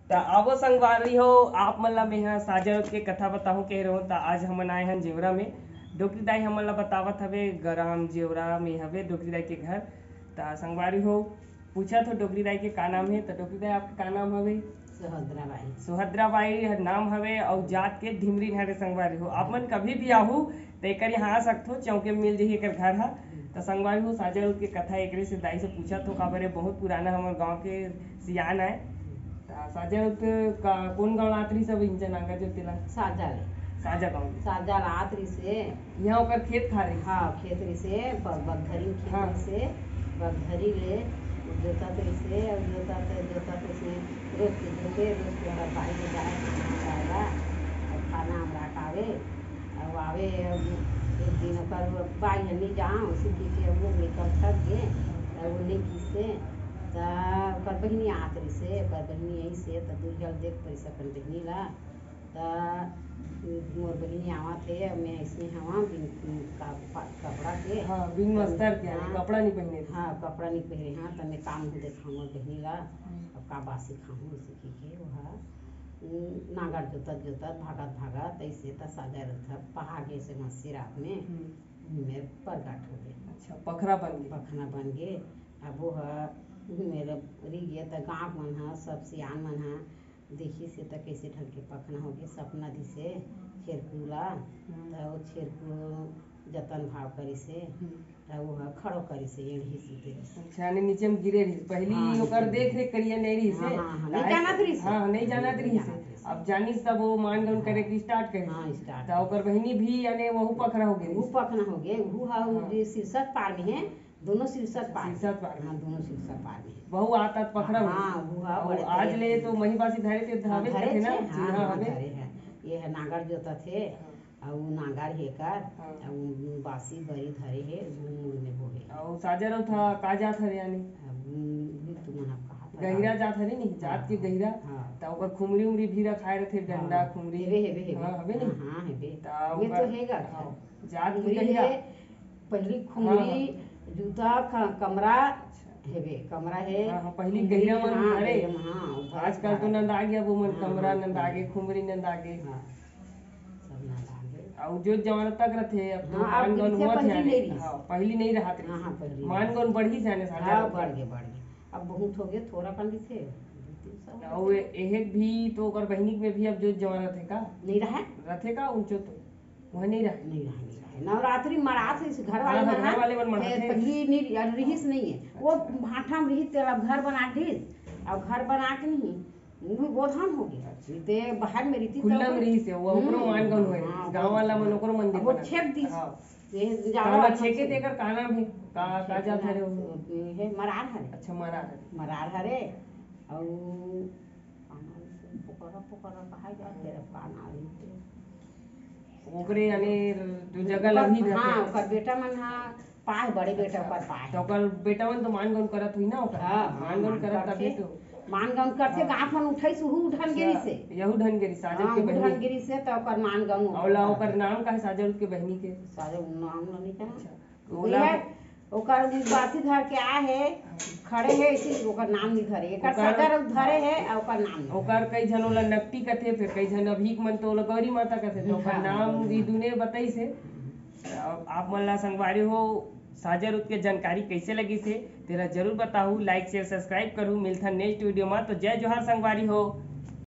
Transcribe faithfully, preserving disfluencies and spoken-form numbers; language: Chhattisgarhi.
त आवो संगवारी हो, आप मन ला मेंहा साजा रुत के कथा बताहूं कहे रहूं। त आज हमन आए हन जेवरा में, डोकरी दाई हमन ला बतावत हवे, गराम जेवरा में हवे डोकरी दाई के घर। त संगवारी हो, पूछत हो डोकरी दाई के का नाम हे, त डोकरी दाई आपके का नाम हवे? सुभद्रा बाई। सुभद्रा बाई हर नाम हवे अउ जात के ढिमरी हरे संगवारी हो। आप मन कभी भी आहू त एकर यहाँ आ सकथो, चौके में मिल जही एकर घर ह। त संगवारी हो, साजा रुत के कथा एकरे से दाई से पूछत हो, काबर ये बहुत पुराना हमर गांव के सियान आय। त साजा रुत का कोन गांव लात रहिस अब इंचा नांगर जोते ला? साजा ले। साजा गांव। साजा लात रहिस हे। यहाँ ओकर खेत खार रहिस? हाँ, खेत रहिस हे, ब-, बगधरी में खेत हाँ। रहिस हे। बगधरी ले जोतत रहिस हे, अउ जोतत, जोतत रहिस हे, रोज के जोते, रोज के ओकर बाई के जाए, खाना बनाए ला, अउ खाना हमरा खावे, अउ आवे, अउ एक दिन ओकर बाई ह नी जाओ, उसी के, के वो निकल थक गे, अउ वो नी किसे, त ओकर बहिनी आत रहिस हे, ओकर बहिनी अइसे, त दूरिहा ले देख परिस अपन बहिनी ला, त मोर बहिनी आवत हे, अउ मैं अइसने हवा, बिन का-, पा-, कपड़ा के। हाँ, बिन मस्तर के, यानी हाँ। कपड़ा नहीं पहने रहिस। हाँ, कपड़ा नहीं पहने, हाँ, त मैं काम हूँ देखा मोर बहिनी ला, हम्म। अब का बासी खाहूँ, अइसे कहिके, वो ह, उम, नांगर जोतत, जोतत, भागत, भागत, अइसे त साजा रुत ह पहा गे, अइसे मस्सी रात में, हम्म। उही मेर परगट हो गे। अच्छा, पखरा बन गे। पखरा बन गे। अब वो ह, उही मेर रहि गे, त गाँव मन ह, सब सियान मन ह, देखिस हे त कइसे ढंग के पखना होगे, सपना दिस हे छेरकू ला। हम्म। त वो छेरकू जतन भाव करिस हे, हम्म। त वो ह खड़ो करिस हे, एड़ही सुते रहिस। अच्छा, यानी नीचे में गिरे रहिस। पहली हाँ, ओकर नीचे देख रेख करिया नहीं रहिस हाँ, हे। हाँ, हाँ, नहीं काहे जानत रहिस हे। हाँ, नहीं जानत नहीं रहिस हे। जानत रहिस हे। अब जानिस तब वो मान गौन करे हाँ। के start करिस। हाँ, start हाँ, त करिस। ओकर बहिनी भी यानी वहू पखरा हो गे वो रहिस। पखना हो गे, वो हा हाँ। जे सिरसत पार में हे, दोनों सिरसत पार। सिरसत पार। हाँ, दोनों सिरसत पार में। बहू आत आत पखरा हो। हाँ, वो हा अउ बड़े आज तेज ले में। तो मही बासी धरे थे, हाँ, धरे धरे थे ना, थे, हाँ, चिन्हा हाँ, हवे। धरे हे। ये हे नांगर जोतत हे, हाँ। अउ नांगर हे कर, हाँ। अउ बासी बरी धरे हे, मुड़ में बोहे। अउ साजा रुत हा का जात हरे यानी? अब, उम, तुमन अब कहा था। गहिरा जात हरे नहीं, जात के हाँ, गहिरा। हाँ। त ओकर खुमरी उमरी भी रखाए रथे, डंडा, हाँ। खुमरी। हेबे, हेबे, हेबे। हाँ, हवे नहीं? हाँ, हाँ, हेबे। त ये तो ओकर, हेगा। हाँ। जात के खुमरी गहिरा। हे, पहली हाँ, खुमरी, हाँ। जूता, क-, कमरा अच्छा। हेबे, कमरा हे। हाँ, हाँ, पहली खुमरी, गहिरा मन हाँ, धरे। गहिरा मन, हाँ, वो धरे आजकल तो धरे। नंदा गे, अब वो मन हाँ, कमरा हाँ, नंदा गे, खुमरी। खुमरी नंदा गे। हाँ, सब नंदा गे। अउ जोत जवाना तक रथे, अब तो हाँ, अब मान गौन रहिथे, होवत पहली हे। नहीं रहिस। हाँ, पहली नहीं रहत रहिस। हाँ, हाँ, पहली मान नहीं। गौन बढ़िस हे यानी साजा हाँ, रुत के। बढ़ गे, बढ़ गे। अब बहुत हो गे, थोड़ा कन रहिथे, दू तीन सौ अउ होथे। ए-, एहेक भी तो ओकर बहिनी में भी अब जोत जवाना रथे का? नहीं रहे। रथे का उनचो तो? वह नहीं रहे। नहीं रहे, नहीं रहे। नवरात्रि मरात हे, घर हाँ, वाले हाँ, मन घर हा, वाले मन मनात हे। पहली नहीं, रिहिस नहीं हे। वो अच्छा। भाठा में रिहिस, तेला घर बना दिस, अउ घर बना के नहीं, वो गोधाम हो गे। अच्छा। ते बाहर में रहिती खुल्ला तब में रिहिस हे, वो ओकरो हम्म, मान गौन होए हाँ, रिहिस। गाँव वाला मन ओकरो मंदिर अब वो बना छेक दिस। हाँ। ये त जाड़ा ओला वाला छेके छेक। तेकर का नाम हे? का, का छेक जात ना, हरे वो? ये हे मरार हरे। अच्छा, मरार हरे। मरार हरे, अउ का नाम से? पोकरा, पोकरा कहा जात हे, का नाम हे? ओकरे यानी जो जगह ओकर, लगही हाँ, धरथे। ओकर बेटा मन हा पाए, बड़े बेटा अच्छा, ओकर पाए। त ओकर बेटा मन तो मान गौन करत होही ना ओकर? हाँ, हाँ, मान गौन मान करत करथे। तभी तो। मान गौन करथे, हाँ। गाँव मन उठाइस, उहू उठन गे अच्छा, रिहिस हे। यहू ढन गे रिहिस, साजा हाँ, के उहू बहिनी। ढन गे रिहिस हे, त ओकर मान गौन अउ ला ओकर ओकर। नाम का हे साजा रुत के बहिनी के? साजा नाम ला नहीं कहना। अच्छा। ओला ये ओकर बासी धर के आए हे, खड़े हे, इसी ओकर नाम नहीं धरे। एकर ओकर साजा रुत धरे हे, अउ ओकर नाम नहीं धरे। ओकर कई झन ओला नकटी कथे, फिर कई झन अभीक मन तो ओला गौरी माता कथे, तो ओकर हाँ, नाम गौरी भी माता। दुने बताइस हे। अब आप मन ला संगवारी हो, साजा रुत के जानकारी कइसे लगिस हे, तेला जरूर बताहू, like, share, subscribe करहू। मिलथन next video मा, तो जय जोहार संगवारी हो।